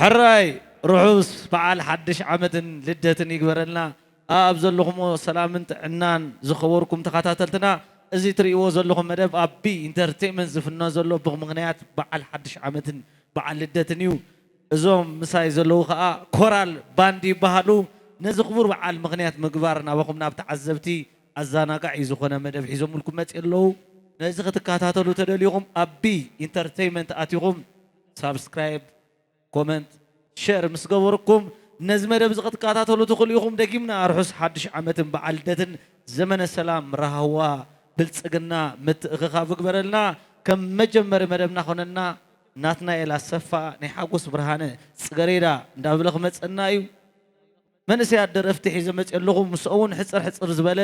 ሕራይ ርሑስ በዓል ሓድሽ ዓመትን ልደትን ይግበረልና። ኣብ ዘለኹሞ ሰላምን ጥዕናን ዝኸበርኩም ተኸታተልትና፣ እዚ ትርእይዎ ዘለኹም መደብ ኣብ ቢ ኢንተርቴይንመንት ዝፍኖ ዘሎ ብምኽንያት በዓል ሓድሽ ዓመትን በዓል ልደትን እዩ። እዞም ምሳይ ዘለዉ ኸኣ ኮራል ባንድ ይበሃሉ። ነዚ ክቡር በዓል ምኽንያት ምግባር ናባኹም ናብ ተዓዘብቲ ኣዘናጋዒ ዝኾነ መደብ ሒዞምልኩም መጺኦም ኣለዉ። ነዚ ክትከታተሉ ተደሊኹም ኣብ ቢ ኢንተርቴይንመንት ኣቲኹም ሳብስክራይብ፣ ኮመንት፣ ሸር ምስ ገበርኩም ነዚ መደብ እዚ ክትከታተሉ ትኽእሉ ኢኹም። ደጊምና ርሑስ ሓድሽ ዓመትን በዓል ልደትን ዘመነ ሰላም፣ ራህዋ፣ ብልጽግና፣ ምትእኽኻብ ይግበረልና። ከም መጀመሪ መደብና ኮነና ናትናኤል ኣሰፋ ናይ ሓጎስ ብርሃነ ጽገሬዳ እንዳበለ ክመጸና እዩ። መንእሰያት ደረፍቲ ሒዘ መጽእ ኣለኹ። ምስኦም እውን ሕጽር ሕጽር ዝበለ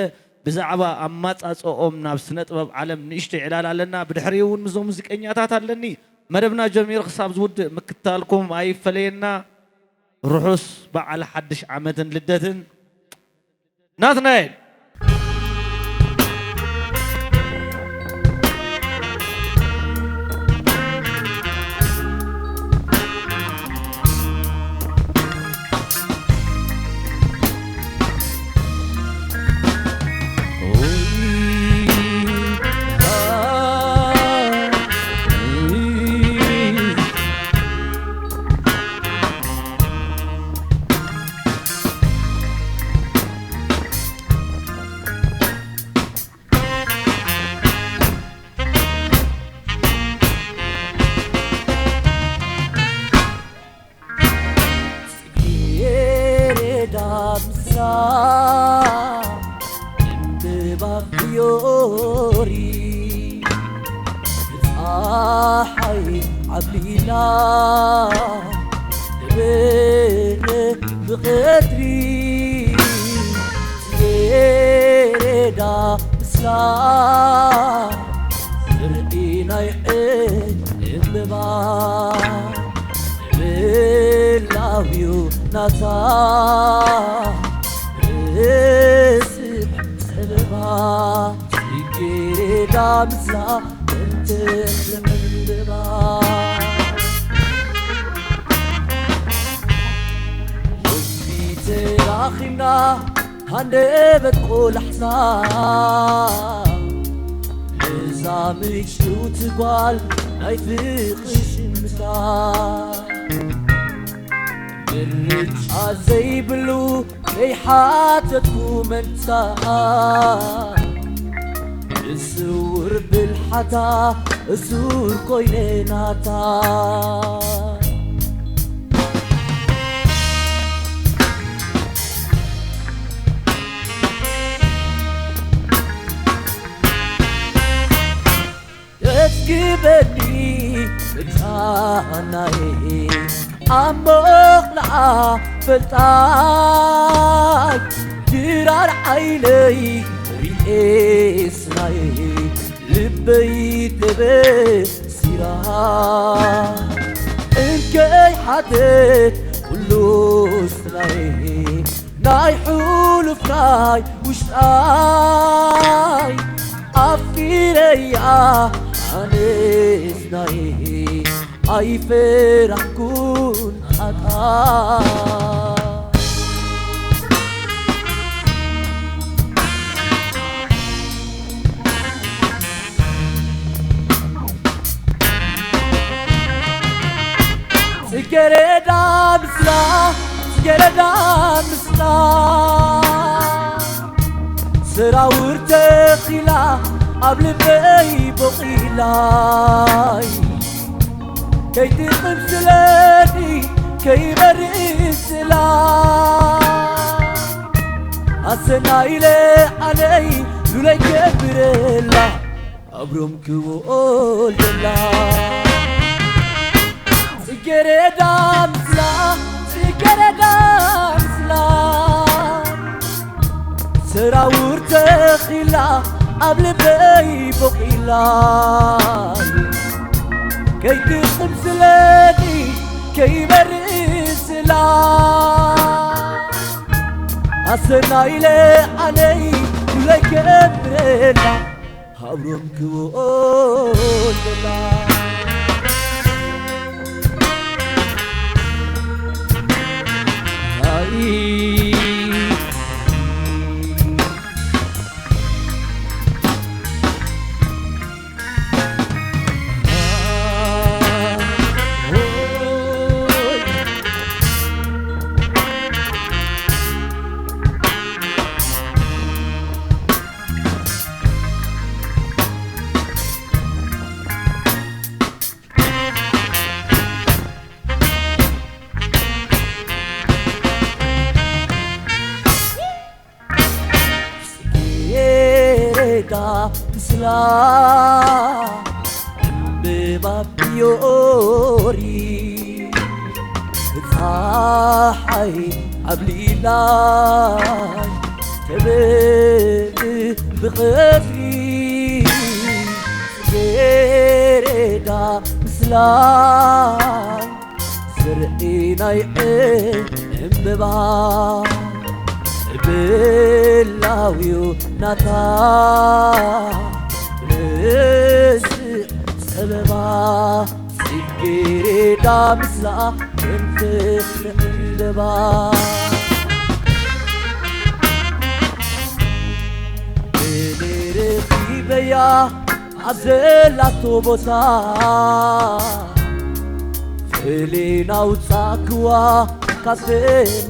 ብዛዕባ ኣማጻጽኦም ናብ ስነ ጥበብ ዓለም ንእሽቶ ዕላል ኣለና። ብድሕሪኡ እውን ምስዞም ሙዚቀኛታት ኣለኒ። መደብና ጀሚሩ ክሳብ ዝውድእ ምክታልኩም ኣይፈለየና። ርሑስ በዓል ሓድሽ ዓመትን ልደትን። ናትናኤል። ጽጌረዳ ምስላ ዕምበባ ፍዮሪ ብጸሓይ ዓብሊላ ደበነ ብቐትሪ ጽጌረዳ ምስላ ዘርኢ ናይ ዕምበባ ብላውዩ ናታ ርእስሕ ጸበባ ጽጌረዳ ምስላ እንተኽሊ ዕምበባ ልቢ ተራኺብና ሃንደበት ቆላሕታ ነዛ ምጭውቲ ጓል ናይ ፍቕሪ ሽምታ ምርጫ ዘይብሉ ከይሓተትኩ መንታ ብስውር ብልሓታ እሱር ኮይነ ናታ ተስግበኒ ብጻናይ ኣሞኽላኣ ፈልጣይ ድራር ዓይነይ ሪኤስናይ ልበይ ተበሲራ እንከይ ሓተት ኩሉስናይ ናይ ሕሉፍ ናይ ውሽጣይ ኣፍቂረያ ኣነስ ናይ ኣይፈራሕኩን ኣታ ጽጌረዳ ምስላ ጽጌረዳ ምስላ ሰራውር ተኺላ ኣብ ልበይ ቦቒላይ ከይትቕም ስለኒ ከይበርእ ስላ ኣሰና ኢለ ኣነይ ሉለይ ገብረላ ኣብሮም ክወልደላ ጽጌረዳ ምስላ ጽጌረዳ ምስላ ሰራውር ተኺላ ኣብ ልበይ ቦቒላ ከይትቕም ስለኒ ከይበርእ ስላ ኣሰና ኢለ ኣነይ ሉለይ ገብረላ ኣብሮም ክወልደላ ምስላ ዕምበባ ፊዮሪ ጸሓይ ኣብ ሊላይ ተበእ ብቐትሪ ጽጌረዳ ምስላይ ዘርኢ ናይ ዕምበባ ብላዊው ናታ ብንስእ ጸበባ ጽጌረዳ ምስላ ከም ፍቕሪ ዕምበባ እኔ ረኺበያ ኣብ ዘላቶ ቦታ ፍሌን ኣውጻእክዋ ካብ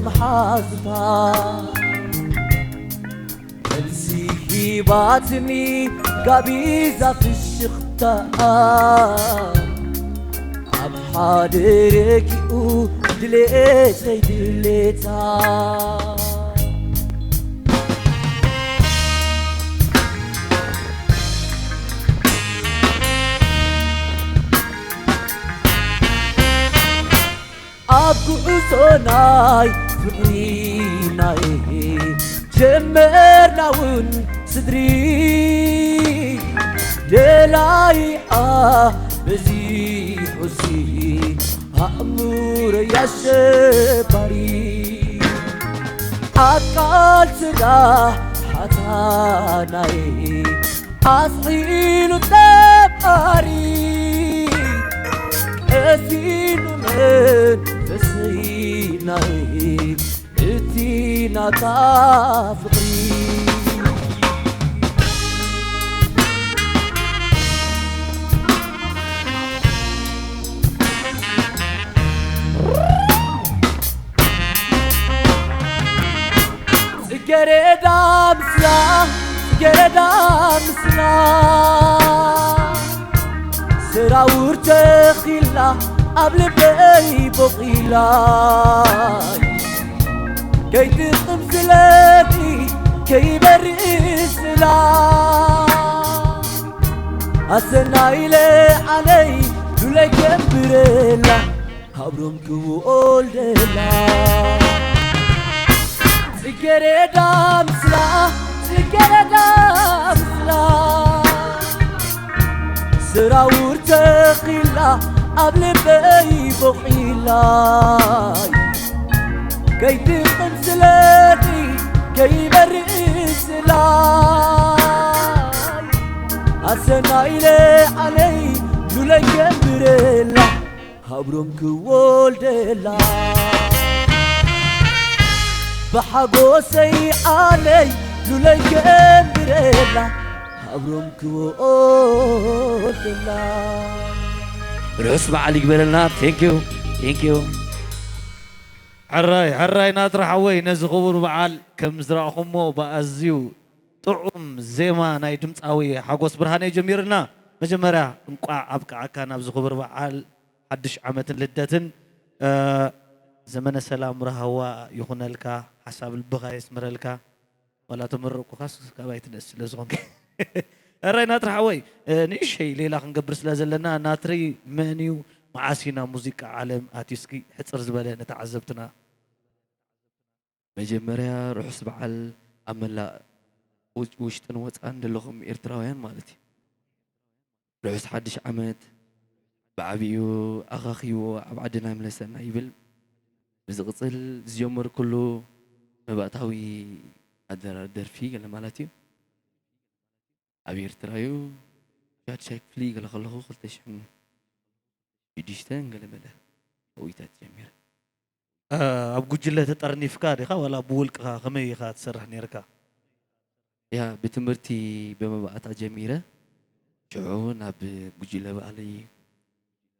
መሓዙታ መልሲ ሂባትኒ ጋቢዛ ፍሽኽታ ኣብ ሓደ ረኪኡ ድሌተይ ድሌታ ኣብ ጉዕዞ ናይ ፍቕሪ ናይ ጀመርና እውን ስድሪ ደላይኣ በዚሑሲ ኣእምሮ ያሸባሪ ኣቃል ስራሕ ሓታናይ ኣስዒሉ ጠባሪ ቀሲኑ መንፈሰይ ናይ እቲ ናታ ፍቕሪ ጽጌረዳ ምስላ ጽጌረዳ ምስላ ሰራውር ተኺላ ኣብ ልበይ ቦቒላ ከይትቕም ስለኒ ከይበርእ ስላ ኣሰናይ ለዓለይ ሉለይ ከንብረላ ሃብሮም ክወልደላ ጽጌረዳ ምስላ ጽጌረዳ ምስላ ሰራውር ተኺላ ኣብ ልበይ ቦኺላ ከይትቕም ስለኒ ከይበርእ ስላ ኣሰናይ ለዓለይ ሉለይ ከንብረላ ሃብሮም ክወልደላ ብሓጎሰይ ዓለይ ሉለይ ከንብረላ ሃብሮም ክወልደላ ርሑስ በዓል ይግበረልና። Thank you. Thank you. ሕራይ ሕራይ ናትራ ሓወይ ነዚ ክቡር በዓል ከም ዝረእኹሞ ብኣዝዩ ጥዑም ዜማ ናይ ድምፃዊ ሓጎስ ብርሃነ ጀሚርና። መጀመርያ እንቋዕ ኣብቅዓካ ናብዚ ክቡር በዓል ሓድሽ ዓመትን ልደትን። እ፣ ዘመነ ሰላም ራህዋ ይኹነልካ፣ ሓሳብ ልብኻ የስምረልካ። ዋላ ተመረቅኩኻስ ካብ ኣይትንእስ ስለ ዝኾንክ። እራይ ናትሪ ሓወይ፣ እ፣ ንእሸይ ሌላ ክንገብር ስለ ዘለና ናትሪ መን እዩ መዓስ ኢና ሙዚቃ ዓለም ኣትዩ እስኪ ሕፅር ዝበለ ንተዓዘብትና። መጀመርያ ርሑስ በዓል ኣብ መላእ ውጭ-፣ ውሽጥን ወፃን ዘለኹም ኤርትራውያን ማለት እዩ። ርሑስ ሓድሽ ዓመት ብዓቢኡ ኣኻኺዎ ኣብ ዓድና ይምለሰና ይብል። ብዝቕጽል ዝጀመርኩሉ መባእታዊ ኣደራር ደርፊ ገለ ማለት እዩ። ኣብ ኤርትራ እዩ። ሻድሻይ ክፍሊ ገለ ከለኹ ክልተ ሽሕን ሽዱሽተን ገለ መለ ኣብኡ እዩ ጀሚረ። እ፣ ኣብ ጉጅለ ተጠርኒፍካ ዲኻ ዋላ ብውልቅኻ ከመይ ኢኻ ትሰርሕ ነይርካ? ያ፣ ብትምህርቲ ብመባእታ ጀሚረ፣ ሽዑ ናብ ጉጅለ ባህሊ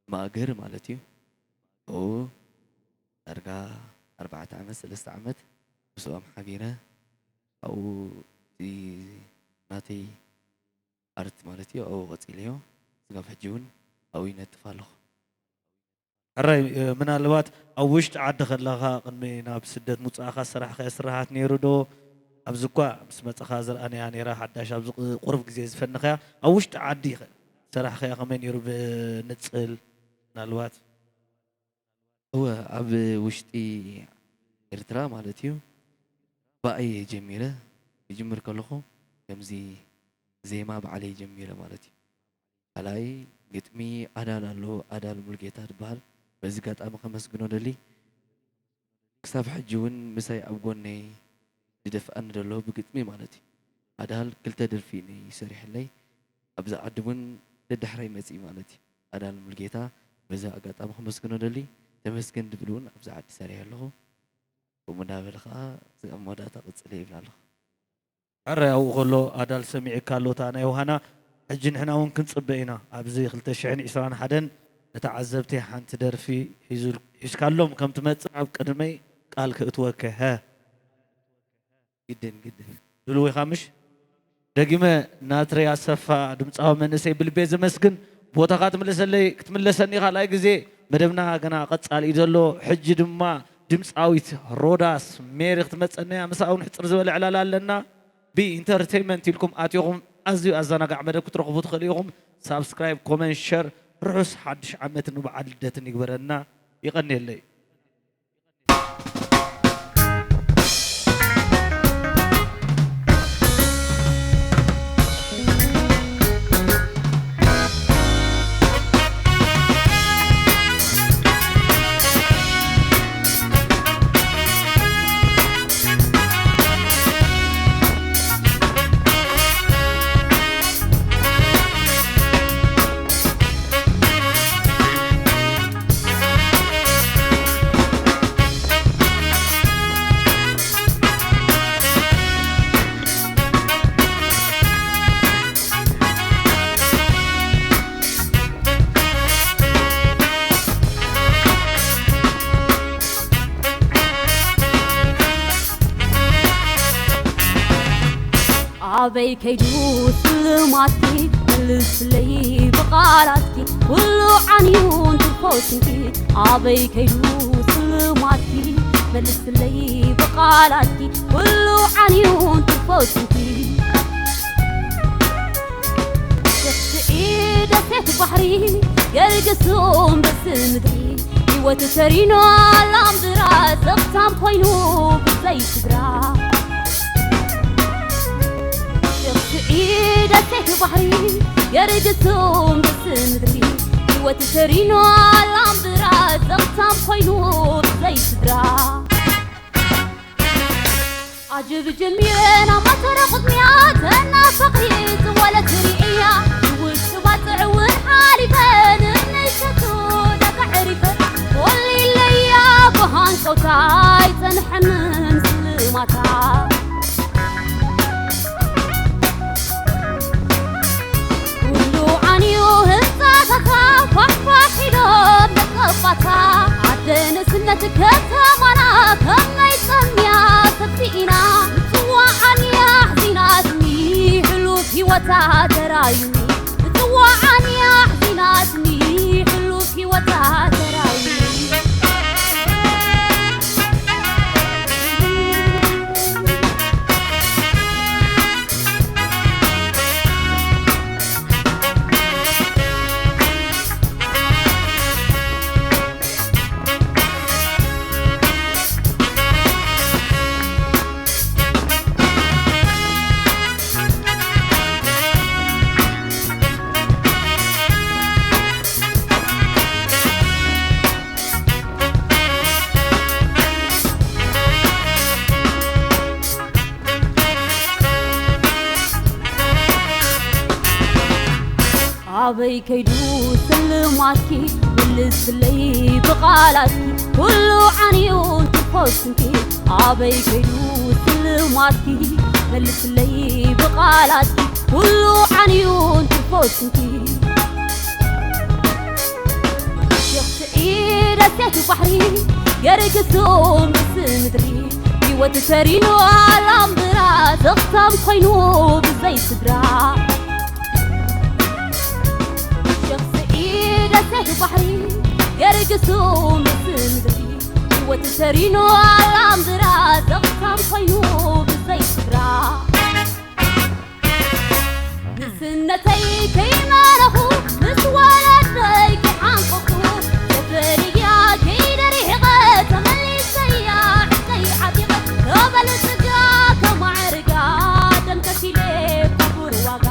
ማእገር ማለት እዩ። ኣብኡ ዳርጋ ኣርባዕተ ዓመት፣ ሰለስተ ዓመት ምስኦም ሓቢረ፣ ኣብኡ እቲ ናተይ ኣርት ማለት እዩ፣ ኣብኡ ቀጺለዮ። ስጋብ ሕጂ እውን ኣብኡ ይነጥፍ ኣለኹ። ሕራይ፣ እ፣ ምናልባት ኣብ ውሽጢ ዓዲ ከለኻ ቅድሚ ናብ ስደት ምውጻእኻ ዝሰራሕካዮ ስራሓት ነይሩ ዶ? ኣብዚ እኳ ምስ መጻኻ ዝረኣናያ ነይራ፣ ሓዳሽ ኣብዚ ቕ-፣ ቁሩብ ግዜ ዝፈነኽያ፣ ኣብ ውሽጢ ዓዲ ኸ ሰራሕኽያ ከመይ ነይሩ? ብንጽል ምናልባት? እወ፣ ኣብ ውሽጢ ኤርትራ ማለት እዩ። ብኣይ እየ ጀሚረ። ክጅምር ከለኹ ከምዚ ዜማ ባዕለይ ጀሚረ ማለት እዩ። ካልኣይ ግጥሚ ኣዳል ኣሎ፣ ኣዳል ሙሉጌታ ዝበሃል። በዚ ኣጋጣሚ ከመስግኖ ደሊ። ክሳብ ሕጂ እውን ምሳይ ኣብ ጎነይ ዝደፍኣኒ ዘሎ ብግጥሚ ማለት እዩ። ኣዳል ክልተ ደርፊ እዩ ሰሪሕለይ። ኣብዚ ዓዲ እውን ደድሕረይ መፂኢ ማለት እዩ። ኣዳል ሙሉጌታ በዚ ኣጋጣሚ ከመስግኖ ደሊ። ተመስገን ድብል እውን ኣብዚ ዓዲ ሰሪሐ ኣለኹ። ከምኡ እንዳበለ ከዓ ኣብ መወዳእታ ቅፅል ይብል ኣለኹ። ሕራይ ኣብኡ ከሎ ኣዳል ሰሚዕካ ኣሎ እታ ናይ ዮሃና። ሕጂ ንሕና እውን ክንጽበ ኢና። ኣብዚ ክልተ ሽሕን ዕስራን ሓደን ንተዓዘብቲ ሓንቲ ደርፊ ሒዙ-፣ ሒዝካሎም ከም ትመጽእ ኣብ ቅድመይ ቃል ክእትወከ። ሀ። ግድን፣ ግድን። ድሉው ኢኻ ምሽ? ደጊመ ናትረይ ኣሰፋ ድምጻዊ መንእሰይ ብልቤ ዘመስግን። ቦታኻ ትምልሰለይ፣ ክትምለሰኒ ካልኣይ ግዜ። መደብና ገና ቀጻሊ እዩ ዘሎ። ሕጂ ድማ ድምጻዊት ሮዳስ ሜሪ ክትመጸና እያ። ምስኣ እውን ሕጽር ዝበለ ዕላል ኣለና። ቢ ኢንተርቴይንመንት ኢልኩም ኣትኹም ኣዝዩ ኣዘናጋዕ መደብ ክትረኽቡ ትኽእሉ ኢኹም። ሳብስክራይብ፣ ኮመንት፣ ሸር። ርሑስ ሓድሽ ዓመትን በዓል ልደትን ይግበረና። ይቐንየለይ። ኣበይ ከይዱ ስልማትኪ መልስለይ ብቓላትኪ ኩሉ ዓንዩ እንትርፎ ስንኪ ኣበይ ከይዱ ስልማትኪ መልስለይ ብቓላትኪ ኩሉ ዓንዩ እንትርፎ ስንኪ ስዕስዒ ደሴት ባሕሪ ገርግሱ እምብሲ ምድሪ ህይወት ተሪኖ ኣላምብራ ዘኽታም ኮይኑ ብዘይ ስድራ ስዕስዒ ደሴት ባሕሪ ገርግሱ እምብሲ ምድሪ ህይወት ተሪኖ ኣላምብራ ዘኽታም ኮይኑ ብዘይ ስድራ ኣጀብ ጀሚረን ኣብ ማተረ ቅድሚያ ተናፋቒ ዝወለት ርእያ ውሽጢ ባጽዕ እውን ሓሊፈን ንሸቱ ደቂ ዕሪፈን ኮሊለያ ብሃንቀውታ ኣይጸንሐንን ስልማታ ኩሉ ዓንዩ ህንጻታታ ፋሕፋሕ ኢሎም ደቀባታ ዓደ ንእስነት ከተማና ከመይ ጸምያ ሰፊእና ምጽዋዓን ያሕዚናትኒ ሕሉፍ ህይወታ ተራዩኒ ምጽዋዓን ያሕዚናትኒ ሕሉፍ ህይወታ ተራዩኒ ኣበይ ከይዱ ስልማትኪ ምልስለይ ብቓላትኪ ኩሉ ዓንዩ እንትርፎ ስንኪ ኣበይ ከይዱ ስልማትኪ መልስለይ ብቓላትኪ ኩሉ ዓንዩ እንትርፎ ስንኪ ሽኽቲ ኢደሴት ባሕሪ ገርግሱ ምስ ምድሪ ህይወት ተሪኑ ኣላምብራ ዘኽታም ኮይኑ ብዘይ ስድራ ሸኽሲ ኢደሴት ባሕሪ ገርግሱ ምስ ምድሪ ህይወት ተሪኑ ኣላምብራ ዘኽታም ኮይኑ ብዘይ ስድራ ንስነተይ ከይመረኹ ምስ ወለደይ ከይሓንቀኹ፣ ሰፈርያ ከይደሪቐ ተመሊሰያ ዕቀይ ዓጢቐ፣ ተበልጽጋ ተማዕርጋ ደም ከፊለ ክቡር ዋጋ።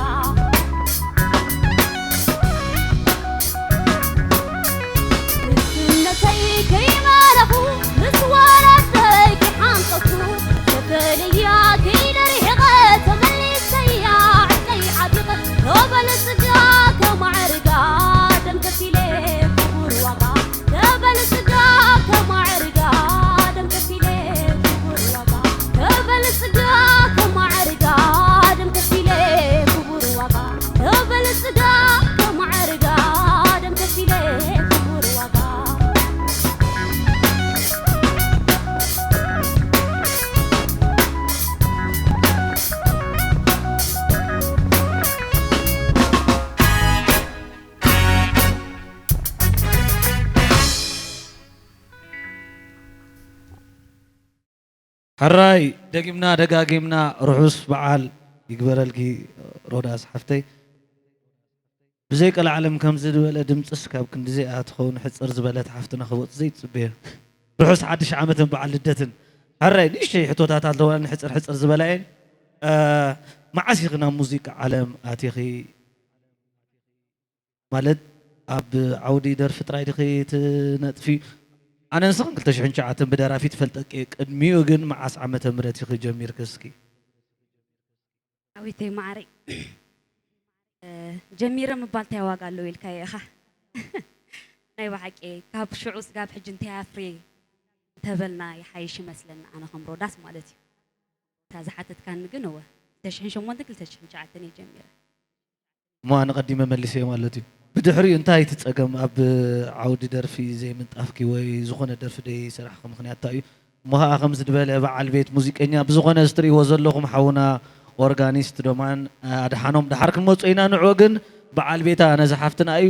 ንስነተይ ከይመረኹ ምስ ወለደይ ከይሓንቀኹ፣ ሰፈርያ ከይደሪቐ ተመሊሰያ ዕቀይ ዓጢቐ፣ ተበልጽጋ ተማዕርጋ ደም ከፊለ ክቡር ዋጋ። ተበልጽጋ ተማዕርጋ ደም ከፊለ ክቡር ዋጋ። ተበልጽጋ ተማዕርጋ ደም ከፊለ ክቡር ዋጋ። ተበልጽጋ ተማዕርጋ ደም ከፊለ ክቡር ዋጋ። ሕራይ፣ ደጊምና ደጋጊምና ርሑስ በዓል ይግበረልኪ ሮዳስ ሓፍተይ። ብዘይ ቀልዓለም ከምዚ ዝበለ ድምፅስ ካብ ክንዲዚኣ ትኸውን ሕፅር ዝበለት ሓፍትና ክወፅ ዘይትፅበዮ። ርሑስ ሓድሽ ዓመትን በዓል ልደትን። ሕራይ፣ ንእሽተይ ሕቶታት ኣለዋ፣ ሕፅር ሕፅር ዝበላ እየን። እ፣ መዓስ ኢኺ ናብ ሙዚቃ ዓለም ኣቲኺ? ማለት ኣብ ዓውዲ ደርፊ ጥራይ ዲኺ ትነጥፊ? ኣነ ንስኽን ክልተ ሽሕን ትሽዓተን ብደራፊ ትፈልጠኪ እየ። ቅድሚኡ ግን መዓስ ዓመተ ምህረት ኢኺ ጀሚርኪ እስኪ? ኣዊተይ ማዕረይ፣ እ፣ ጀሚረ ምባል እንታይ ዋጋ ኣለዎ ኢልካዮ ኢኻ። ናይ ብሓቂ ካብ ሽዑ ስጋብ ሕጂ እንታይ ኣፍርየ እንተበልና ይሓይሽ ይመስለኒ፣ ኣነ ከም ሮዳስ ማለት እዩ። እታ ዝሓተትካኒ ግን እወ፣ ክልተ ሽሕን ሸሞንተን ክልተ ሽሕን ትሽዓተን እየ ጀሚረ። እሞ ኣነ ቀዲመ መሊሰዮ ማለት እዩ። ብድሕሪኡ እንታይ እቲ ጸገም ኣብ ዓውዲ ደርፊ ዘይምንጣፍኪ ወይ ዝኾነ ደርፊ ደይሰራሕኺ ምኽንያት እንታይ እዩ? እሞ ኸኣ ከምዚ ዝበለ በዓል ቤት ሙዚቀኛ ብዝኾነ እዚ ትርእይዎ ዘለኹም ሓውና ኦርጋኒስት ዶማን ኣድሓኖም ደሓር ክንመጾ ኢና ንዕኡ ግን በዓል ቤታ ነዚ ሓፍትና እዩ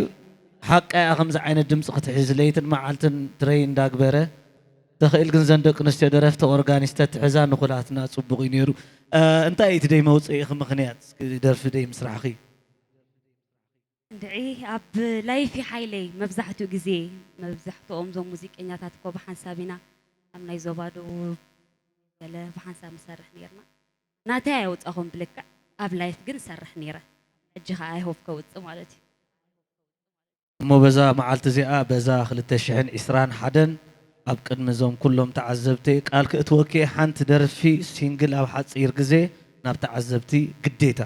ሓቃ እያ ከምዚ ዓይነት ድምጺ ክትሕዝ ለይትን መዓልትን ትረይ እንዳግበረ ተኽእል ግን ዘን ደቂ ኣንስትዮ ደረፍቲ ኦርጋኒስት ተትሕዛ ንኹላትና ጽቡቕ እዩ ነይሩ። እንታይ እዩ እቲ ደይ መውፅኢኺ ምኽንያት ደርፊ ደይ ምስራሕኺ? እንድዒ ኣብ ላይፊ ሓይለይ መብዛሕትኡ ግዜ መብዛሕትኦም እዞም ሙዚቀኛታት እኮ ብሓንሳብ ኢና ኣብ ናይ ዞባ ደቡብ ገለ ብሓንሳብ ንሰርሕ ነይርና። ናተይ ኣየውፃኹም ብልክዕ ኣብ ላይፍ ግን እሰርሕ ነይረ። ሕጂ ከዓ ኣይሆፕ ከውፅእ ማለት እዩ። እሞ በዛ መዓልቲ እዚኣ በዛ ክልተ ሽሕን ዕስራን ሓደን ኣብ ቅድሚ እዞም ኩሎም ተዓዘብቲ ቃል ክእትወኪ ሓንቲ ደርፊ ሲንግል ኣብ ሓፂር ግዜ ናብ ተዓዘብቲ ግዴታ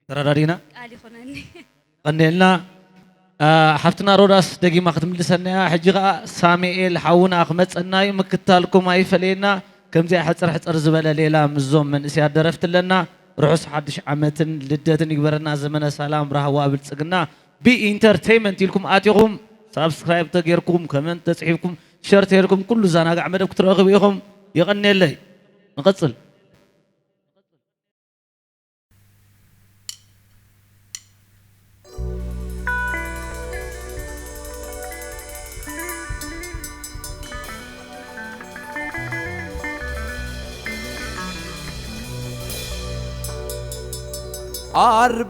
ተረዳዲና ቃል ይኹነኒ። ቀንዴልና ሓፍትና ሮዳስ ደጊማ ክትምልሰና እያ። ሕጂ ከዓ ሳሙኤል ሓውና ክመፀና እዩ። ምክታልኩም ኣይፈለየና። ከምዚኣ ሕፅር ሕፅር ዝበለ ሌላ ምስዞም መንእሰያት ደረፍቲ ኣለና። ርሑስ ሓድሽ ዓመትን ልደትን ይግበረና። ዘመነ ሰላም ራህዋ ብልፅግና ብኢንተርቴይመንት ኢልኩም ኣቲኹም ሳብስክራይብ ተጌርኩም ከመንት ተፅሒፍኩም ሸር ተጌርኩም ኩሉ ዛናጋዕ መደብ ክትረኽቡ ኢኹም። የቐንየለይ። ንቐፅል።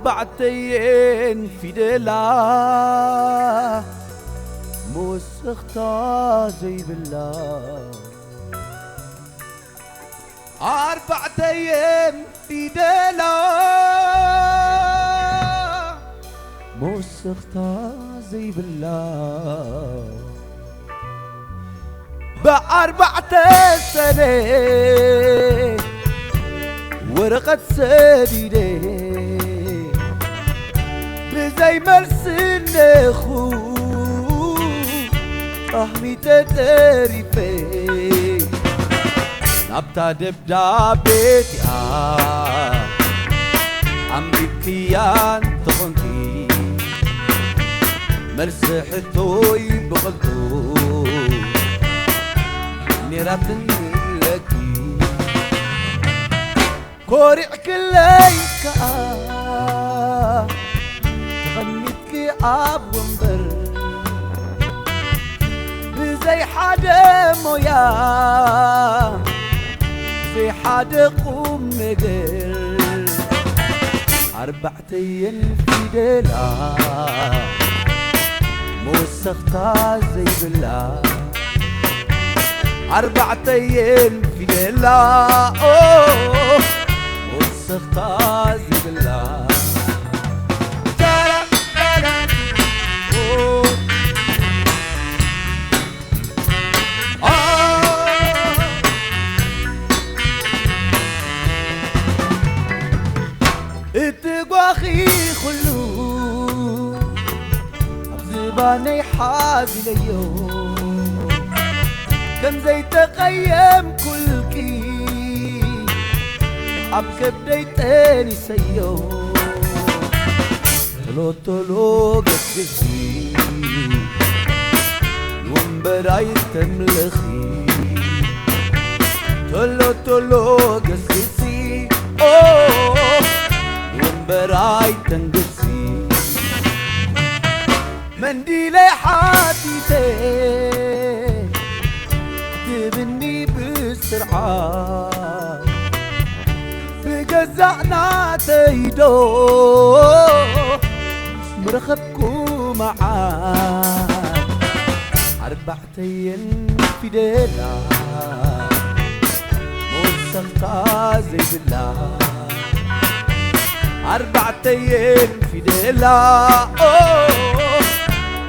ኣርባዕተየን ፊደላ መወሰኽታ ዘይብላ ኣርባዕተየን ፊደላ መወሰኽታ ዘይብላ ብኣርባዕተ ሰነ ወረቐት ሰዲደ ብዘይ መልሲ እነኹ ጣህሚ ተጠሪፈ ናብታ ደብዳቤ እቲኣ ኣንቢብክያ እንተኾንኪ መልሲ ሕቶይ ብቐልጡ ኔራትኒ ለኪ ኮሪዕክለይ ከኣ ተቐሚጥኪ ኣብ ወንበር ብዘይ ሓደ ሞያ ሓደ ቁም ነገር ኣርባዕተየን ፊደላ መወሰኽታ ዘይብላ ኣርባዕተየን ፊደላ ኦ መወሰኽታ ዘይብላ ዳራ ዳራ ኦ እቲ ጓኺ ኩሉ ኣብ ዝባነይ ሓዚለዮ ከም ዘይተቐየምኩልኪ ኣብ ከብደይ ጠኒሰዮ ቶሎ ቶሎ ገስግሲ ንወንበር ኣይተምልኺ ቶሎ ቶሎ ገስግሲ ኦ ንወንበር ኣይተንግሲ መንዲለይ ሓቲተ ትብኒ ብስርዓት ብገዛእ ናተይዶ ምረኸብኩ መዓት ኣርባዕተየን ፊደላ መወሰኽታ ዘይብላ ኣርባዕተየን ፊደላ ኦ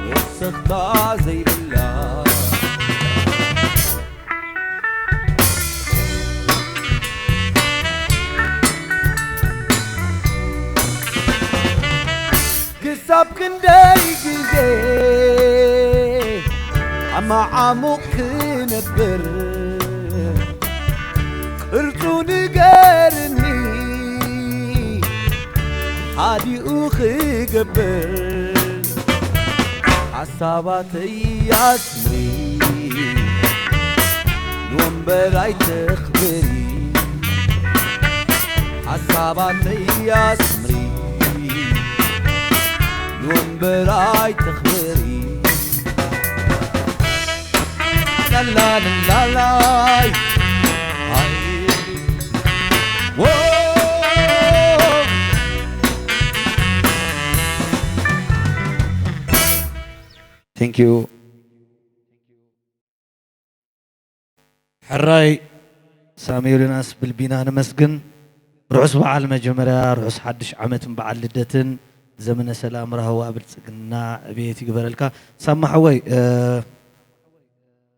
መወሰኽታ ዘይብላ ክሳብ ክንደይ ግዜ ኣብ መዓሙቕ ክነብር ቅርጹ ንገርኒ ሓዲኡ ክገብር ሓሳባተይ ኣስምሪ ንወንበር ኣይተኽብሪ ሓሳባተይ ኣስምሪ ንወንበር ኣይተኽብሪ ላላላላይ Thank you. ሕራይ ሳሚ ዮናስ ብልቢና ነመስግን። ርሑስ በዓል መጀመርያ፣ ርሑስ ሓድሽ ዓመትን በዓል ልደትን፣ ዘመነ ሰላም፣ ራህዋ፣ ብልጽግና፣ ዕብየት ይግበረልካ። ሳማ ሓወይ፣ እ፣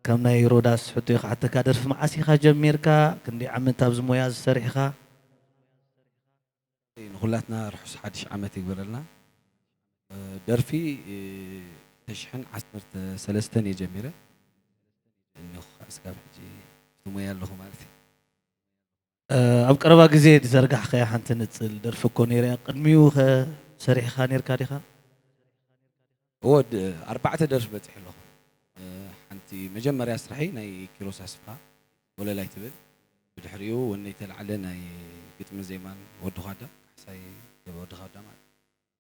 ከም ናይ ሮዳስ ሕቶ ክሓተካ፣ ደርፊ መዓስ ኢኻ ጀሚርካ? ክንደይ ዓመት ኣብዚ ሞያ ዝሰርሕ ኢኻ? ንኹላትና ርሑስ ሓድሽ ዓመት ይግበረልና። እ፣ ደርፊ፣ እ፣ ክልተ ሽሕን ዓሰርተ ሰለስተን እየ ጀሚረ። እነሆ እስካብ ሕጂ እቲ ሞያ ኣለኹ ማለት እዩ። እ፣ ኣብ ቀረባ ግዜ ዝዘርጋሕካያ ሓንቲ ንጽል ደርፊ እኮ ነይራ እያ። ቅድሚኡ ኸ ሰሪሕኻ ነይርካ ዲኻ? እወ፣ ድ-፣ ኣርባዕተ ደርፊ በጺሐ ኣለኹ። እ፣ ሓንቲ መጀመርያ ስራሐይ ናይ ኪሮስ ኣስፍሃ ወለላይ ትብል። ብድሕሪኡ ወነይ ተላዕለ ናይ ግጥምን ዜማን ወዲ ዃዳ፣ ካሕሳይ ወዲ ዃዳ ማለት እዩ።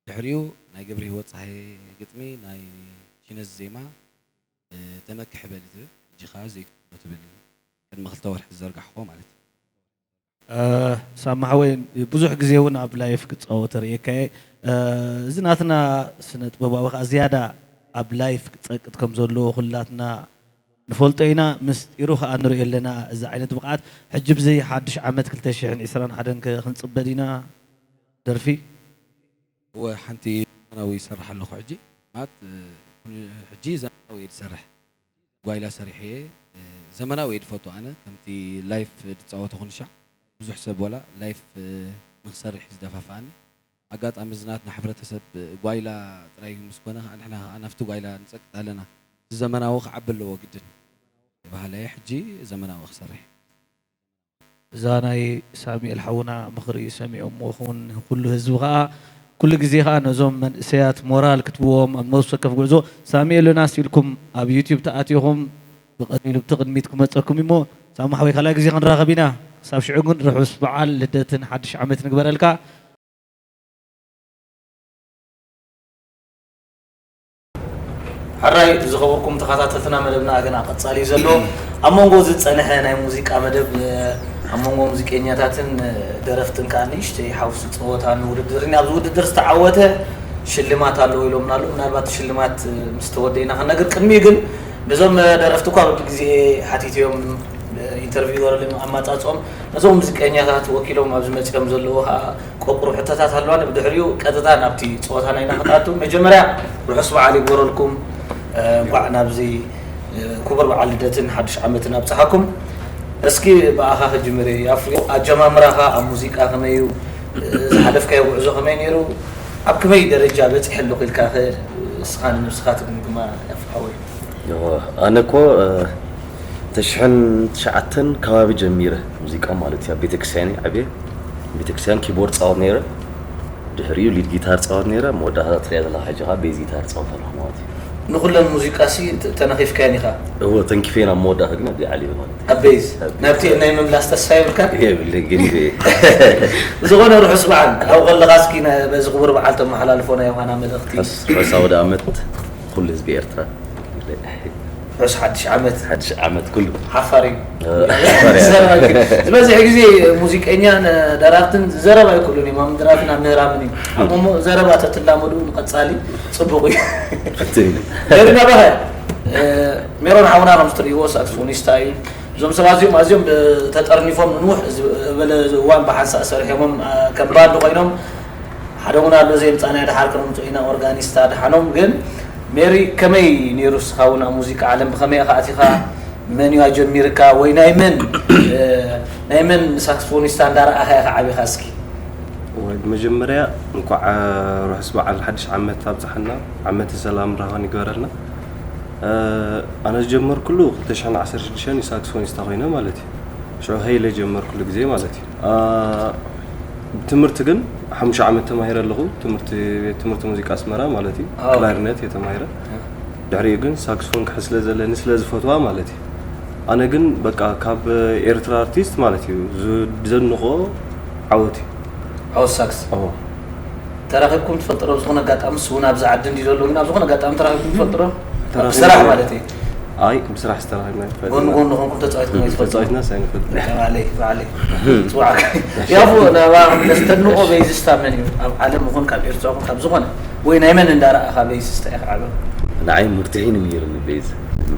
ድሕሪኡ ናይ ገብረ ህይወት ጸሃየ ግጥሚ፣ ናይ ሺነዝ ዜማ፣ እ፣ ተመክሕ በሊ ትብል፣ እጅኻ ዘይትብሎ ትብል፣ ቅድሚ ክልተ ወርሒ ዝዘርጋሕዎ ማለት እዩ። እ፣ ሳማ ሓወይ፣ ብዙሕ ግዜ እውን ኣብ ላይፍ ክጻወት ርእየካ እየ። እ፣ እዚ ናትና ስነ ጥበባዊ ከኣ ዝያዳ ኣብ ላይፍ ክጸቅጥ ከም ዘለዎ ኩላትና ንፈልጦ ኢና፣ ምስጢሩ ከኣ ንርእዮ ኣለና። እዚ ዓይነት ብቕዓት ሕጂ ብዚ ሓድሽ ዓመት ክልተ ሽሕን ዕስራን ሓደን ከ ክንጽበ ዲና ደርፊ? እወ፣ ሓንቲ ዘመናዊ ይሰርሕ ኣለኹ ሕጂ። ማለት፣ እ፣ ኩሉ ሕጂ ዘመናዊ እየ ዝሰርሕ። ጓይላ ሰሪሐ እየ። እ፣ ዘመናዊ እየ ዝፈቱ ኣነ። ከምቲ ላይፍ ዝጻወቶ ኩሉ ሻዕ ብዙሕ ሰብ ዋላ ላይፍ፣ እ፣ ንክሰርሕ እዩ ዝደፋፍኣኒ። ኣጋጣሚ እዚ ናትና ሕብረተሰብ ጓይላ ጥራይ ምስ ኮነ ከኣ ንሕና ከኣ ናብቲ ጓይላ ንጸቅጥ ኣለና። እዚ ዘመናዊ ክዓቢ ኣለዎ ግድን። ባህለየ ሕጂ ዘመናዊ ክሰርሕ። እዛ ናይ ሳሙኤል ሓውና ምኽሪ ሰሚዖምዎ ክውን ኩሉ ህዝቢ ከኣ ኩሉ ግዜ ከኣ ነዞም መንእሰያት ሞራል ክትብዎም ኣብ ነብሲ ወከፍ ጉዕዞ ሳሙኤል ዮናስ ኢልኩም ኣብ ዩቲዩብ ተኣቲኹም ብቐሊሉ ብቲ ቅድሚት ክመጸኩም እሞ ሳሙ ሓወይ ካልኣይ ግዜ ክንራኸብ ኢና። ክሳብ ሽዑ ግን ርሑስ በዓል ልደትን ሓድሽ ዓመት ንግበረልካ። ሕራይ ዝኸበርኩም ተኸታተልትና መደብና ገና ቀጻሊ እዩ ዘሎ። ኣብ መንጎ ዝጸንሐ ናይ ሙዚቃ መደብ፣ እ፣ ኣብ መንጎ ሙዚቀኛታትን ደረፍትን ከዓ ንእሽተይ ሓውሲ ጸወታን ውድድርን፣ ኣብዚ ውድድር ዝተዓወተ ሽልማት ኣለዎ ኢሎምና ኣለዉ። ምናልባት ሽልማት ምስ ተወደእና ክነግር፣ ቅድሚኡ ግን ነዞም ደረፍቲ እኳ በብግዜ ሓቲተዮም ኢንተርቪው ገረሎም ኣማጻጽኦም፣ ነዞም ሙዚቀኛታት ወኪሎም ኣብዚ መጺኦም ዘለዉ ከዓ ቆቁሩ ሕቶታት ኣለዋ። ብድሕሪኡ ቀጥታ ናብቲ ጸወታና ኢና ክነኣቱ። መጀመርያ ርሑስ በዓል ይግበረልኩም። እንኳዕ ናብዚ ክቡር በዓል ልደትን ሓድሽ ዓመትን ኣብጽሓኩም። እስኪ ብኣኻ ክጅምር እየ። ኣፍሪዮ፣ ኣጀማምራኻ ኣብ ሙዚቃ ከመይ እዩ? ዝሓለፍካዮ ጉዕዞ ከመይ ነይሩ? ኣብ ከመይ ደረጃ በጺሐ ኣለኹ ኢልካ ከ እስኻ ንነብስኻ ትግምግማ? ኣፍሪዮ ሓወይ። እወ፣ ኣነ እኮ፣ እ፣ ተሽሕን ትሽዓተን ከባቢ ጀሚረ ሙዚቃ ማለት እዩ። ኣብ ቤተክርስትያን እየ ዓብየ። ቤተክርስትያን ኪቦርድ ጻወት ነይረ። ድሕሪኡ ሊድ ጊታር ጻወት ነይረ። መወዳእታ ትሪኣ ዘለኻ ሕጂ ኸኣ ቤዝ ጊታር ጻወት ኣለኹ ማለት እዩ። ንኹለን ሙዚቃ ሲ ተ-፣ ተነኺፍካየን ኢኻ? እወ፣ ተንኪፈን ኣብ መወዳእታ ግን ኣብዚኣ ዓልየ ማለት እዩ። ኣብ ቤዝ? ኣብ ቤዝ። ናብቲ ናይ ምምላስ ተስፋ የብልካን? የብለይን፣ ገዲፈ እየ። ዝኾነ ርሑስ በዓል። ኣብኡ ከለኻ እስኪ ነ-፣ በዚ ክቡር በዓል ተመሓላልፎ ናይ ዮሃና መልእኽቲ። ርሑስ፣ ርሑስ ኣውደ ዓመት ኩሉ ህዝቢ ኤርትራ። ርሑስ ሓድሽ ዓመት። ሓድሽ ዓመት ኩሉ። ሓፋር እዩ። እ፣ ሓፋር እዩ። ዘረባ እዩ። ዝበዝሕ ግዜ ሙዚቀኛን ደራፍትን ዘረባ ኣይክእሉን እዮም። ኣብ ምድራፍን ኣብ ምህራምን እዩ። ኣብ ሞሞ ዘረባ ተትላመዱ ንቐጻሊ ጽቡቕ እዩ። ፍትን እዩ። ሜሮን ኣባኸ፣ እ፣ ሜሮን ሓውና ከም እትርእይዎ ሳክስፎኒስታ እዩ። እዞም ሰባት እዚኦም ኣዝዮም፣ እ፣ ተጠርኒፎም ንንውሕ ዝበለ እዋን ብሓንሳእ ሰሪሖሞም፣ እ፣ ከም ባንድ ኮይኖም ሓደ እውን ኣሎ፣ ዘየምጻእናዮ፣ ደሓር ክነምጽኦ ኢና። ኦርጋኒስት ኣድሓኖም። ግን ሜሪ፣ ከመይ ነይሩ ንስኻ እውን ኣብ ሙዚቃ ዓለም ብኸመይ ኢኻ ኣቲኻ? መን እዩ ኣጀሚርካ? ወይ ናይ መን፣ እ፣ ናይ መን ሳክስፎኒስታ እንዳረኣኻ ኢኻ ዓቢኻ እስኪ? ወይ፣ መጀመርያ እንኳዕ፣ እ፣ ርሑስ በዓል ሓድሽ ዓመት ኣብጽሓና። ዓመተ ሰላም ራህዋን ይግበረልና። እ፣ ኣነ ዝጀመርኩሉ ክልተ ሽሕን ዓሰርተ ሽዱሽተን እዩ ሳክስፎኒስታ ኮይነ ማለት እዩ። ሽዑ ሄይለ ጀመርኩሉ ግዜ ማለት እዩ። አ፣ ትምህርቲ ግን ሓሙሽተ ዓመት ተማሂረ ኣለኹ። ትምህርቲ፣ ቤት ትምህርቲ ሙዚቃ ኣስመራ ማለት እዩ። ኣዎ። ክላሪነት እየ ተማሂረ። ኣዎ። ድሕሪኡ ግን ሳክስፎን ክሕዝ ስለ ዘለኒ፣ ስለ ዝፈትዋ ማለት እዩ። ኣነ ግን በቃ ካብ ኤርትራ ኣርቲስት ማለት እዩ ዝ-፣ ዘድንቖ ዓወት እዩ። ዓወት ሳክስ። ኣዎ። ተራኺብኩም ትፈልጡ ዶ? ኣብ ዝኾነ ኣጋጣሚ፣ ንሱ እውን ኣብዚ ዓዲ እንድዩ ዘሎ፣ ግን ኣብ ዝኾነ ኣጋጣሚ ተራኺብኩም ትፈልጡ ዶ? ተራኺብና ብስራሕ ማለት እዩ። ኣይ፣ ብስራሕ ዝተራኸብና ኣይንፈልጥን። ጎኒ ጎኒ ኾንኩም ተጻዊትኩም ኣይትፈልጡን? ተጻዊትናስ ኣይንፈልጥን። ባዕለይ፣ ባዕለይ። ጽዋዕካ። ያፉ፣ ናባኻ ክምለስ፣ ተድንቖ ቤይዝስታ መን እዩ? ኣብ ዓለም ይኹን ካብ ኤርትራ ይኹን ካብ ዝኾነ፣ ወይ ናይ መን እንዳረኣኻ ቤይዝስታ ኢኻ ዓቢ? ንዓይ ሙርትሒን እዩ ነይሩኒ ቤይዝ።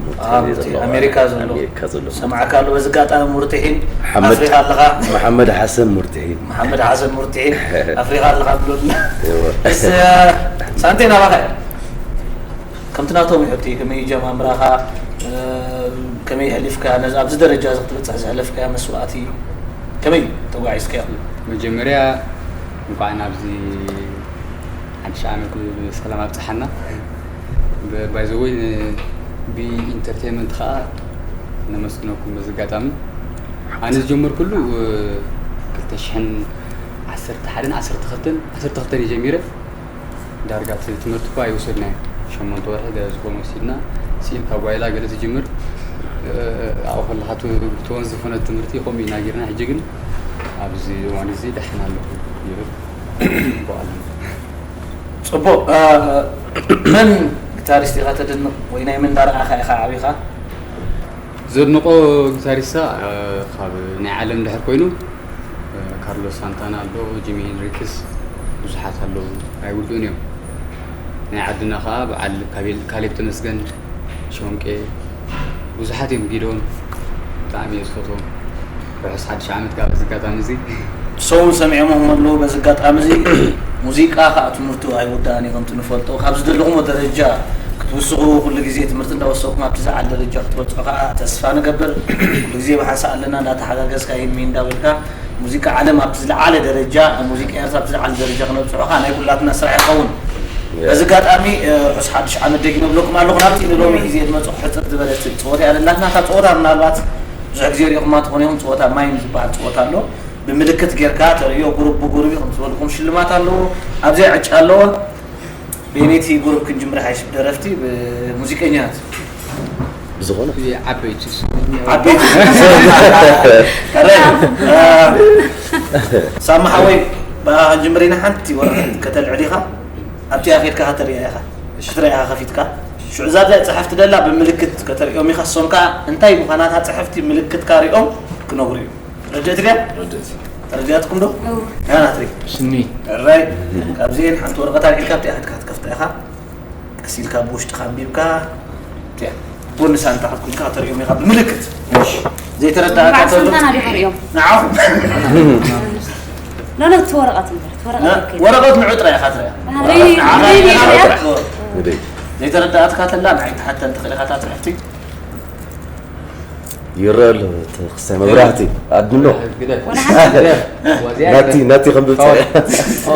ሙርትሒን አ፣ እዩ ሙርትሒን፣ ዘለዎ። ኣሜሪካ ዘሎ። ኣሜሪካ ዘሎ። ሰማዕካ ኣሎ። በዚ ኣጋጣሚ ሙርትሒን ሓመድ፣ ኣፍሪኻ ኣለኻ። መሓመድ ሓሰን ሙርትሒን። መሓመድ ሓሰን ሙርትሒን ኣፍሪኻ ኣለኻ ብሎና። እወ። እስ፣ ሳንቴ ናባኻ እያ። ከምቲ ናቶም ይሕቲ፣ ከመይ ጀማምራኻ፣ እ፣ ከመይ የሕሊፍካ፣ ነዚ ኣብዚ ደረጃ እዚ ክትበጽሕ ዘሕለፍካያ መስዋእቲ፣ ከመይ ተጓዒዝካዮ? መጀመርያ እንኳዕ ናብዚ ሓድሽ ዓመት ብሰላም ኣብጽሓና። ብ-፣ by the way፣ ን-፣ ቢ ኢንተርቴይንመንት ኸኣ ነመስግነኩም በዚ ኣጋጣሚ። ኣነ ዝጀመርኩሉ፣ እ፣ ክልተ ሽሕን ዓሰርተ ሓደን ዓሰርተ ክልተን፣ ዓሰርተ ክልተን እየ ጀሚረ። ዳርጋ እቲ ትምህርቲ እኳ ኣይወሰድናዮን። ሸሞንተ ወርሒ ገለ ዝኾነ ወሲድና፣ ስኢልካ ጓይላ ገለ ትጅምር። እ፣ ኣብኡ ከለኻ ት-፣ ትወን ዝኾነት ትምህርቲ ከምኡ ኢና ጌርና። ሕጂ ግን ኣብዚ እዋን እዚ ደሓን ኣለኹ ይብል። ጽቡቕ። እ፣ መን ጊታሪስት ኢኻ ተድንቕ ወይ ናይ መን እንዳረኣኻ ኢኻ ዓቢኻ? ዘድንቖ ጊታሪስታ፣ እ፣ ካብ ናይ ዓለም ድሕር ኮይኑ፣ እ፣ ካርሎስ ሳንታና ኣሎ፣ ጂሚ ሄንሪክስ፣ ብዙሓት ኣለዉ፣ ኣይውድኡን እዮም። ናይ ዓድና ኸኣ በዓል ካቤል-፣ ካሌብ ተመስገን፣ ሾንቄ፣ ብዙሓት እዮም፣ ጊዶን፣ ብጣዕሚ እየ ዝፈትዎም። ርሑስ ሓድሽ ዓመት ከኣ በዚ ኣጋጣሚ እዚ። ሰውን ሰሚዖምኹም ኣለዉ። በዚ ኣጋጣሚ እዚ፣ ሙዚቃ ኸኣ ትምህርቱ ኣይውዳእን እዩ። ከምቲ ንፈልጦ፣ ካብ ዝደለኹሞ ደረጃ ክትውስኹ፣ ኩሉ ግዜ ትምህርቲ እንዳወሰኹም ኣብቲ ዝዓል ደረጃ ክትበጽሑ ኸኣ ተስፋ ንገብር። ኩሉ ግዜ ብሓንሳእ ኣለና፣ እንዳተሓጋገዝካ፣ ሂሚ እንዳበልካ፣ ሙዚቃ ዓለም ኣብቲ ዝለዓለ ደረጃ፣ ሙዚቃ ኤርትራ ኣብቲ ዝለዓለ ደረጃ ክነብጽሖ ኸኣ ናይ ኩላትና ስራሕ ይኸውን። በዚ ኣጋጣሚ፣ እ፣ ርሑስ ሓድሽ ዓመት ደጊመ እብለኩም ኣለኹ። ናብቲ ንሎሚ ግዜ ዝመጽእ ሕጽር ዝበለት ጸወታ እያ ዘላትና። እታ ጸወታ ምናልባት ብዙሕ ግዜ ሪእኹማ ትኾኑ ኢኹም፣ ጸወታ ማይም ዝበሃል ጸወታ ኣሎ። ብምልክት ጌርካ ተርእዮ፣ ጉሩብ ብጉሩብ እዩ፣ ከምቲ ዝበልኩም ሽልማት ኣለዎ። ኣብዚኣ ዕጫ ኣለዎ። በየነይቲ ጉሩብ ክንጅምር ይሓይሽ? ብደረፍቲ፣ ብሙዚቀኛታት? ብዝኾነ። ዓበይቲ። ዓበይቲ። ሕራይ። እ፣ ሳማ ሓወይ፣ ብኣኻ ክንጅምር ኢና። ሓንቲ ወረቐት ከተልዕል ኢኻ። ኣብቲኣ ኬድካ ከተርእያ ኢኻ። ክትርእያ ኢኻ ከፊትካ። ሽዑ እዛ ጽሕፍቲ ደላ ብምልክት ከተርእዮም ኢኻ። እሶም ከኣ እንታይ ምዃና እታ ጽሕፍቲ ምልክትካ ሪኦም ክነግሩ እዮም። ረድእት ድያ? ረድእት። ተረዲኣትኩም ዶ? እው። ያ ናትሪ። ሽኒ። ራይ። ካብዚኤን ሓንቲ ወረቐት ኣልዒልካ ኣብቲኣ ክትካ ትከፍታ ኢኻ። ቀስ ኢልካ ብውሽጥኻ ኣንቢብካ ኣብቲኣ ጎኒ ሳንጣ ክትኩንካ ከተርእዮም ኢኻ ብምልክት። እሺ። ዘይተረዳእካ እንኳዕ ተሎ። ሳንታና ዲኻ ርእዮም? ንዓኹም። ኖ፣ ኖ፣ እቲ ወረቐት እምበር፣ እቲ ወረቐት ና-፣ ኣይከይድን። ወረቐት ንዑ ጥራይ ኢኻ ትርእያ። ኣይ፣ ወረቐት ንዓኻ ኣይ፣ ኢኻ ኣይ፣ ትርእያ። ኣይ። ዘይተረዳእትካ ተላ ንዓይ ትሓተን ትኽእል ኢኻ እታ ጽሕፍቲ። ይረአ ኣሎ እቲ ክስታይ መብራህቲ ኣድሎ። ግደፍ። ወላ ሓደ። ግደፍ። ናቲ፣ ናቲ ከም ብልጽ። ኦ። ኦ።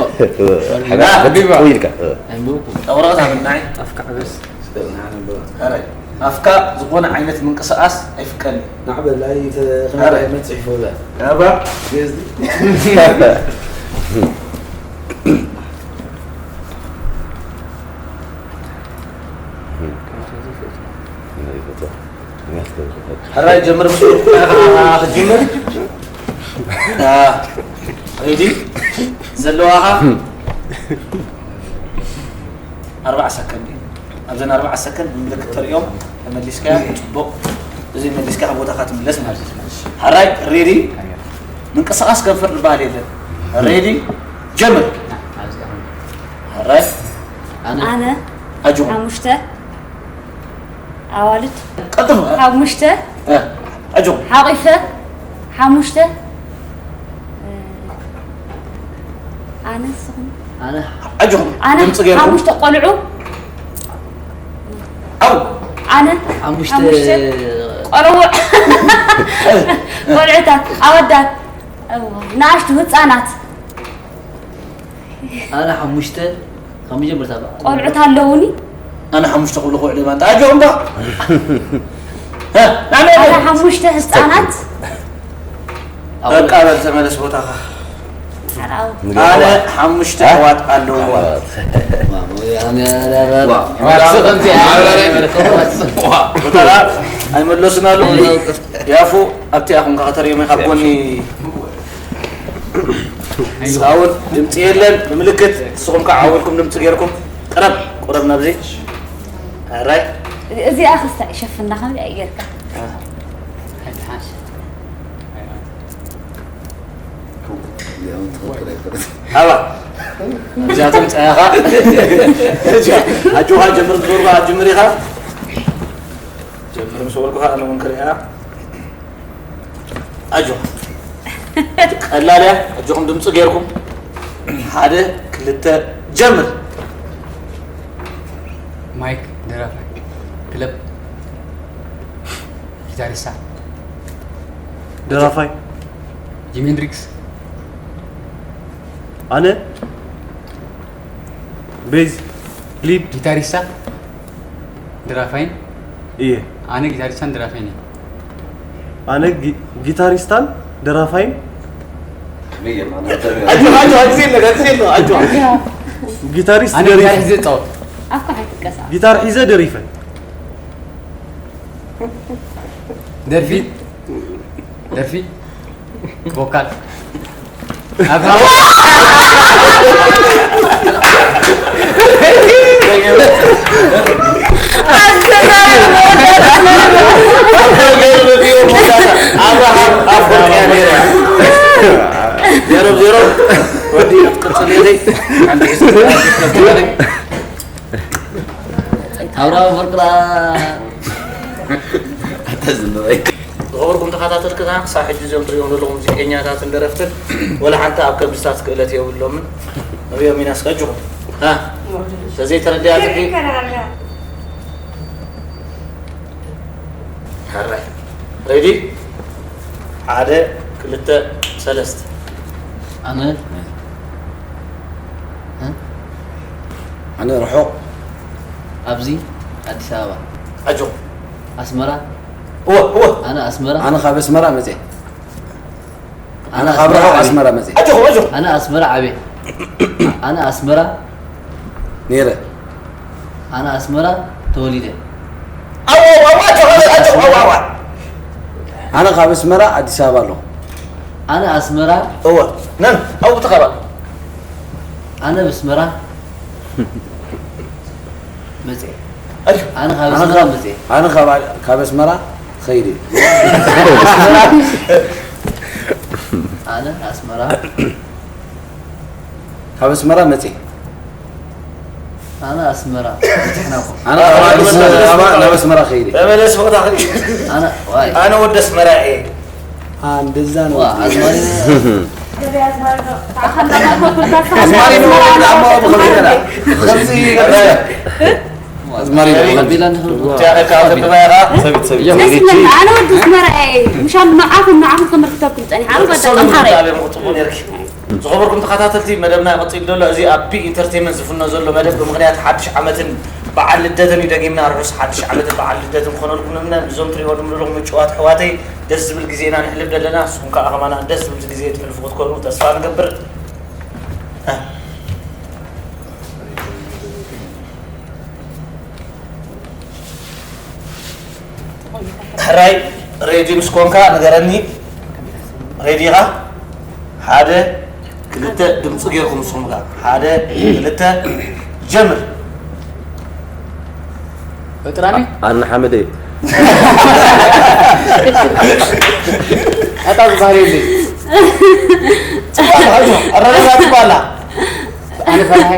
ሓቢባ። ሓቢባ። ቆይ ኢልካ። እ። ኣይምውኩ። ወረቐት ሃበኒ ንዓይ። ኣፍካ ዕበስ። ኣረ፣ ኣፍካ ዝኾነ ዓይነት ምንቅስቓስ ኣይፍቀድን። ናዕ በል፣ ኣይ፣ ተ-፣ ኣረ። ከመይ መጽሒፎ እዛ? ኣባ። ገዝ-፣ ሕራይ ጀምር፣ ምስ ወልኩ ኢኻ ክትጅምር። አ፣ ሬዲ ዘለዋኻ ኣርባዓ ሰከንድ እዩ። ኣብዘን ኣርባዓ ሰከንድ ምልክት ተርእዮም፣ ተመሊስካ ጽቡቕ፣ እዚ መሊስካ ካብ ቦታኻ ትምለስ ማለት እዩ። ሕራይ ሬዲ፣ ምንቅስቓስ ከንፈር ዝበሃል የለን። ሬዲ ጀምር። ሕራይ ኣነ ኣነ ኣጆ ሓሙሽተ ኣዋልድ ቀጥሉ። ሓሙሽተ እ፣ ኣጆ ሓቂፈ ሓሙሽተ እ፣ ኣነ ስኹም ኣነ ኣጆ ኣነ ድምፂ ገይርኩም ሓሙሽተ ቆልዑ ኣው ኣነ ሓሙሽተ ሓሙሽተ ቆልዑ ቆልዑታት ኣወዳት እዋ፣ ንኣሽቱ ህፃናት ኣነ ሓሙሽተ ካብ መጀመርታ በቃ። ቆልዑት ኣለውኒ። ኣነ ሓሙሽተ ክብሉ ክውዕሉ እባ፣ እንታይ ኣጆኹም እባ። እ፣ ኣነ ኣነ ሓሙሽተ ህፃናት። በቃ በል ተመለስ ቦታኻ። ኣነ ሓሙሽተ ኣሕዋት ኣለውኒ። ኣሕዋት። ኣነ፣ ኣነ፣ ኣነ፣ ዋ፣ ኣነ፣ ኣነ፣ ኣነ፣ ኣነ፣ ዋ። ቦታኻ ኣይመለሱን ኣለዉ። ያፉ ኣብቲ ኣኹም ከተርእዮም ካብ ጎኒ እስኻውን ድምፂ የለን። ብምልክት ንስኹም ከዓ ዓው ኢልኩም ድምፂ ገይርኩም ቅረብ፣ ቁረብ ናብዚ። ሕራይ። እዚኣ ክስታ ይሸፍና ከምዚ ኣየርካ። ሃባ። እዚኣቶም ፀያኻ። ኣጆኻ ጀምር፣ ብዞርባ ጅምር ኢኻ። ጀምር ምስ በልኩኻ ኣነ እውን ክሪኣ። ኣጆ። ቀላል እያ። ኣጆኹም ድምፂ ገይርኩም። ሓደ፣ ክልተ፣ ጀምር። ማይክ ደራፋይ። ክለብ ጊታሪስታ። ደራፋይ። ጂሚ ሄንድሪክስ። ኣነ ቤዝ ሊድ። ጊታሪስታ። ደራፋይን እየ። ኣነ ጊታሪስታን ደራፋይን እየ። ኣነ ጊ-፣ ጊታሪስታን ደራፋይን። ኣጆ፣ ኣጆ፣ ኣጆ፣ የለ፣ ኣጆ፣ የለ፣ ኣጆ። ጊታሪስት ኣነ ደሪፈ። ጊታር ሒዘ እጻወት። ኣፍካ ኣይትቀሳ። ጊታር ሒዘ ደሪፈ። ደርፊ፣ ደርፊ፣ ቮካል። ኣብ ኣበይ? ዜሮ ዜሮ። ወዲ ክትቅጽል ኢኺ። ሓንቲ ሒዝካ ክትከፍትለይ። ኣብርሃም ወርቅላ። ኣታ ዝንበይ። ዝኸበርኩም ተኸታተልትና፣ ክሳብ ሕጂ እዞም ትሪኦም ዘለኹም ሙዚቀኛታትን ደረፍትን፣ ወላ ሓንቲ ኣብ ከብድታት ክእለት የብሎምን። ንሪኦም ኢና እስከ ኣጆኹም። ሃ? ተዘይተረዲኣትኪ? ሕራይ። ሬዲ? ሓደ፣ ክልተ፣ ሰለስተ። ኣነ፣ እ? ኣነ ርሑቕ። ኣብዚ ኣዲስ ኣበባ። ኣጆ። ኣስመራ። እወ፣ እወ። ኣነ ኣስመራ። ኣነ ካብ ኣስመራ መፅየ። ኣነ ኣነ ካብ ኣስመራ ርሑቕ ዓብየ። ኣስመራ መፅየ። ኣጆኹም፣ ኣጆኹም። ኣነ ኣስመራ ዓብየ። ኣነ ኣስመራ ነይረ። ኣነ ኣስመራ ተወሊደ። ኣው፣ ኣው፣ ኣው፣ ኣጆኹም፣ ኣጆኹም፣ ኣው፣ ኣው፣ ኣው። ኣነ ካብ ኣስመራ ኣዲስ ኣበባ ኣለኹ። ኣነ ኣስመራ እወ፣ ነን፣ ኣብኡ ተኸባል። ኣነ ብስመራ መፅየ። ኣይ፣ ኣነ ካብ ኣነ ኣስመራ ካብ፣ መፅየ። ኣነ ካብ፣ ካብ ኣስመራ ኸይደ። ኣስመራ፣ ኣነ ኣስመራ። ካብ ኣስመራ መፅእ። ኣነ ኣስመራ። ኣነ ካብ ኣዲስ ኣበባ ናብ ኣስመራ ከይደ። ተመለስ ቦታ ኣነ ዋይ ኣነ ወደ ኣስመራ እየ። እንደዛ ነው። ዋ ኣዝማሪ ኣስማሪ ንወለድ ኣብ መቐቡ ከመይ ገና ከምዚ ኣዝማሪ ቀቢላ ንኽርዱ ትያኸካ ትብላ ኢኻ። ደስ ይብለኒ። ኣነ ወዲ ኣስመራ እየ። ምሻ ንዓኹም ንዓኹም ከመልክተኩም ፀኒሓ። ኣነ በቃ ጠንካራ እየ። ዝኸበርኩም ተኸታተልቲ መደብና ይቕፅል ዘሎ። እዚ ኣብ ቢ ኢንተርቴንመንት ዝፍኖ ዘሎ መደብ ብምኽንያት ሓድሽ ዓመትን በዓል ልደትን እዩ። ደጊምና ርሑስ ሓድሽ ዓመትን በዓል ልደትን ክኾነልኩም ንምነ። እዞም ትሪእዎ ድምድኹም ምጭዋት ኣሕዋተይ ደስ ዝብል ግዜ ኢና ንሕልፍ ዘለና። ንስኹም ከዓ ከማና ደስ ዝብል ግዜ ትሕልፉ ክትኮኑ ተስፋ ንገብር። ሕራይ ሬዲ ምስ ኮንካ ንገረኒ። ሬዲ ኢኻ? ሓደ ክልተ ድምፂ ጌርኩም ንስኹም ከ ሓደ ክልተ ጀምር። በጥራሚ ኣነ ሓመደ ኣታ ዝበሃል የለ ኣረጋጋ ትባላ ኣነ ፈራሐ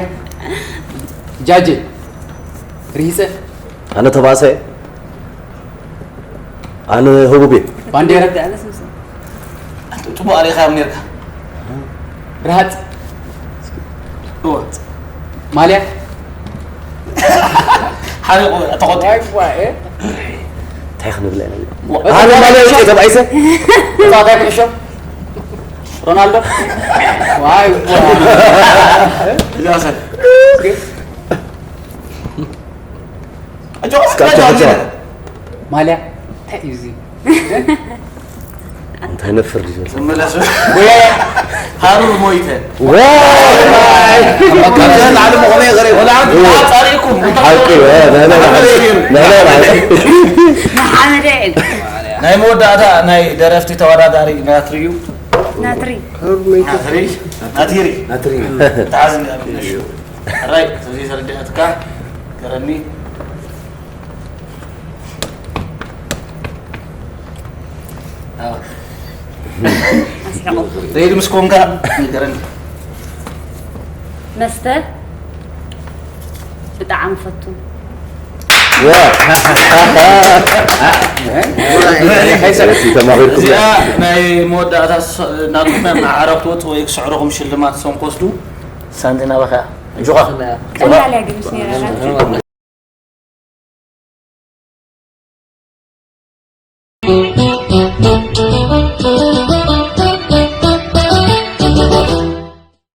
ጃጀ ርሂፀ ኣነ ተባሰ ኣነ ህቡብ እየ ባንዴራ ፅቡቅ ኣሪኻዮም ኔርካ። ረሃፅ ማልያ ሓደ ተቆጢ እንታይ ክንብል ኢና ኣነ ማልያ ውፅእ ተባኢሰ ተፃዋታይ ኩዕሾ ሮናልዶ ዋይ ጃሰን እስካቸው ብቻ ማልያ እንታይ እዩ እዚ እንታይ ነፍር ድዩ ዝመለሱ ሃሩር ሞይተ ዋይ ላዕሊ መኾነ ይቕረ ወላ ሓንቲ ፃሪእኩም ሓቂ ንሓመደ ናይ መወዳእታ ናይ ደረፍቲ ተወዳዳሪ ናትሪ እዩ። ናትሪ ናትሪ ናቲሪ ናትሪ ተዓዝኒ ሕራይ እዚ ተረዲኣትካ ገረኒ ሬዲ ምስ ኮንካ ንገረኒ መስተ ብጣዕሚ ፈቱ ተማኺርኩም እዚኣ ናይ መወዳእታ ናትኩም ናይ መዓረ ክትወፅእ ወይ ክስዕረኹም ሽልማት ሰም ክወስዱ ሳንቲና በኸ ጆኻ ቀላል እያ ግን ነይራ